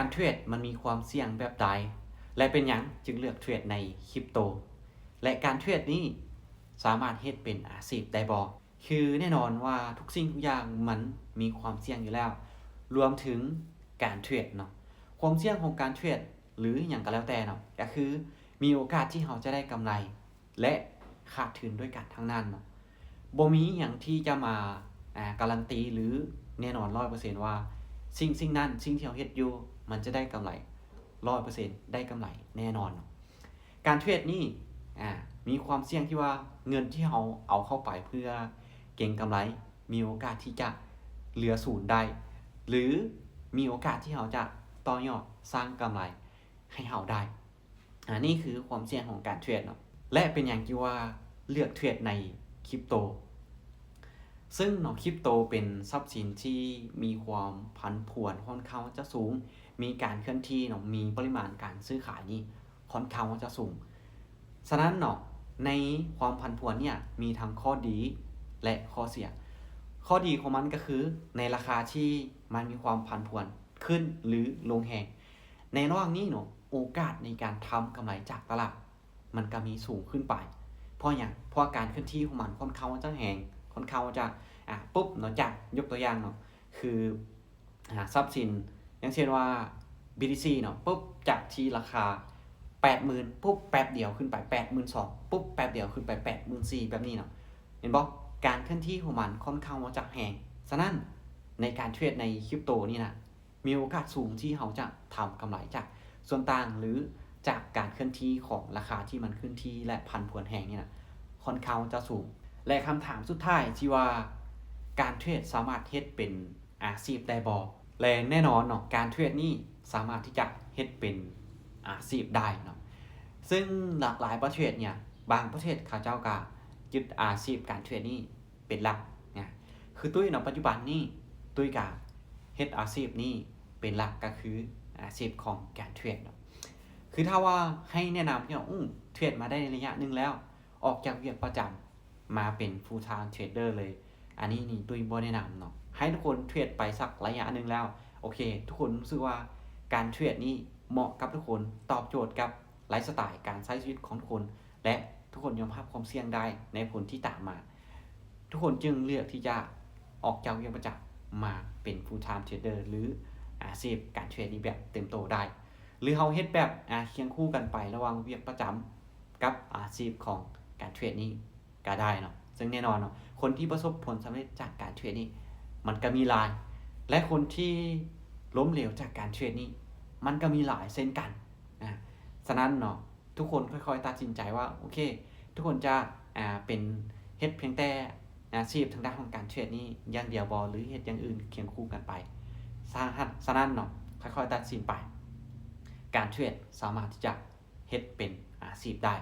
ການເທຣດມັນມີຄວາມສ່ຽງແບບໃດ ແລະ ເປັນຫຍັງຈຶ່ງເລືອກເທຣດໃນຄຣິບໂຕ ແລະ ການເທຣດນີ້ສາມາດເຮັດເປັນອາຊີບໄດ້ບໍ່? ຄືແນ່ນອນວ່າທຸກສິ່ງທຸກຢ່າງມັນມີຄວາມສ່ຽງຢູ່ແລ້ວ ລວມເຖິງການເທຣດເນາະ. ຄວາມສ່ຽງຂອງການເທຣດ ຫຼື ຫຍັງກໍແລ້ວແຕ່ເນາະ ກໍຄືມີໂອກາດທີ່ເຮົາຈະໄດ້ກຳໄລ ແລະ ຂາດທຶນດ້ວຍກັນທັງນັ້ນເນາະ. ບໍ່ມີຫຍັງທີ່ຈະມາ ອາ ກາລັນຕີ ຫຼື ແນ່ນອນຮ້ອຍເປີເຊັນວ່າ ສິ່ງ ສິ່ງນັ້ນ ສິ່ງທີ່ເຮົາເຮັດຢູ່ ມັນຈະໄດ້ກຳໄລຮ້ອຍເປີເຊັນ ໄດ້ກຳໄລແນ່ນອນເນາະ. ການເທຣດນີ້ ອາ ມີຄວາມສ່ຽງທີ່ວ່າເງິນທີ່ເຮົາເອົາເຂົ້າໄປເພື່ອເກັງກຳໄລ ມີໂອກາດທີ່ຈະເຫຼືອສູນໄດ້ ຫຼື ມີໂອກາດທີ່ເຮົາຈະຕໍ່ຍອດສ້າງກຳໄລໃຫ້ເຮົາໄດ້. ອາ ນີ້ຄືຄວາມສ່ຽງຂອງການເທຣດເນາະ ແລະ ເປັນຫຍັງຈຶ່ງວ່າເລືອກເທຣດໃນຄຣິບໂຕ? ເຊິ່ງເນາະ ຄຣິບໂຕເປັນຊັບສິນທີ່ມີຄວາມຜັນຜວນຂ້ອນຂ້າງຈະສູງ, ມີການເຄື່ອນທີ່ເນາະ, ມີປະລິມານການຊື້ຂາຍນີ້ຂ້ອນຂ້າງຈະສູງ. ສະນັ້ນເນາະ ໃນຄວາມຜັນຜວນເນີ້ຍມີທັງຂໍ້ດີ ແລະ ຂໍ້ເສຍ. ຂໍ້ດີຂອງມັນກໍຄືໃນລາຄາທີ່ມັນມີຄວາມຜັນຜວນຂຶ້ນ ຫຼື ລົງແຮງ, ໃນລະຫວ່າງນີ້ເນາະ ໂອກາດໃນການທຳກຳໄລຈາກຕະຫຼາດ ມັນກໍມີສູງຂຶ້ນໄປ. ເພາະຫຍັງ? ເພາະການເຄື່ອນທີ່ຂອງມັນຂ້ອນຂ້າງຈະແຮງ, ຂ້ອນຂ້າງຈະ ອາ ປຸບເນາະ, ຈາກ ຍົກຕົວຢ່າງເນາະ ຄື ອາ ຊັບສິນ ຢ່າງເຊັ່ນວ່າ ບີທີຊີ ເນາະ, ປຸບ ຈາກທີ່ລາຄາແປດໝື່ນ ປຸບ ແປັບດຽວຂຶ້ນໄປແປດໝື່ນສອງ ປຸບ ແປັບດຽວຂຶ້ນໄປແປດໝື່ນສີ່ ແບບນີ້ເນາະ. ເຫັນບໍ່? ການເຄື່ອນທີ່ຂອງມັນຂ້ອນຂ້າງຈະແຮງ. ສະນັ້ນ ໃນການເທຣດໃນຄຣິບໂຕນີ້ນະ ມີໂອກາດສູງທີ່ເຮົາຈະທຳກຳໄລຈາກສ່ວນຕ່າງ ຫຼື ຈາກການເຄື່ອນທີ່ຂອງລາຄາທີ່ມັນເຄື່ອນທີ່ ແລະ ຜັນຜວນແຮງນີ້ນະ ຂ້ອນຂ້າງຈະສູງ. ແລະ ຄຳຖາມສຸດທ້າຍທີ່ວ່າ ການເທຣດສາມາດເຮັດເປັນອາຊີບໄດ້ບໍ່? ແລະ ແນ່ນອນເນາະ ການເທຣດນີ້ສາມາດທີ່ຈະເຮັດເປັນອາຊີບໄດ້ເນາະ. ເຊິ່ງຫຼາກຫຼາຍປະເທດເນຍ ບາງປະເທດເຂົາເຈົ້າກໍຍຶດອາຊີບການເທຣດນີ້ ເປັນຫຼັກນະ. ຄືຕຸ້ຍເນາະ ປັດຈຸບັນນີ້ ຕຸ້ຍກະເຮັດອາຊີບນີ້ເປັນຫຼັກ ກໍຄືອາຊີບຂອງການເທຣດເນາະ. ຄືຖ້າວ່າໃຫ້ແນະນຳເນາະ ອື ເທຣດມາໄດ້ໄລຍະໜຶ່ງແລ້ວ ອອກຈາກວຽກປະຈຳມາເປັນ full time trader ເລີຍ, ອັນນີ້ນີ້ຕຸ້ຍບໍ່ແນະນຳເນາະ. ໃຫ້ທຸກຄົນເທຣດໄປສັກໄລຍະໜຶ່ງແລ້ວ ໂອເຄ ທຸກຄົນຮູ້ສຶກວ່າການເທຣດນີ້ເໝາະກັບທຸກຄົນ, ຕອບໂຈດກັບໄລຟ໌ສະໄຕລ໌ການໃຊ້ຊີວິດຂອງທຸກຄົນ ແລະ ທຸກຄົນຍອມຮັບຄວາມສ່ຽງໄດ້ໃນຜົນທີ່ຕາມມາ, ທຸກຄົນຈຶ່ງເລືອກທີ່ຈະອອກຈາກວຽກປະຈຳມາເປັນ full time trader ຫຼື ອາຊີບການເທຣດນີ້ແບບເຕັມໂຕໄດ້ ຫຼື ເຮົາເຮັດແບບ ອາ ຄຽງຄູ່ກັນໄປລະຫວ່າງວຽກປະຈຳກັບອາຊີບຂອງການເທຣດນີ້ກໍໄດ້ເນາະ. ເຊິ່ງແນ່ນອນເນາະ ຄົນທີ່ປະສົບຜົນສຳເລັດຈາກການເທຣດນີ້ ມັນກໍມີຫຼາຍ ແລະ ຄົນທີ່ລົ້ມເຫຼວຈາກການເທຣດນີ້ ມັນກໍມີຫຼາຍເຊັ່ນກັນ. ອາ ສະນັ້ນເນາະ ທຸກຄົນຄ່ອຍໆຕັດສິນໃຈວ່າ ໂອເຄ ທຸກຄົນຈະ ອາ ເປັນ ເຮັດພຽງແຕ່ອາຊີບທາງດ້ານຂອງການເທຣດນີ້ຢ່າງດຽວບໍ່ ຫຼື ເຮັດຢ່າງອື່ນຄຽງຄູ່ກັນໄປ. ສະ ສະນັ້ນເນາະ ຄ່ອຍໆຕັດສິນໄປ. ການເທຣດສາມາດທີ່ຈະເຮັດເປັນອາຊີບໄດ້.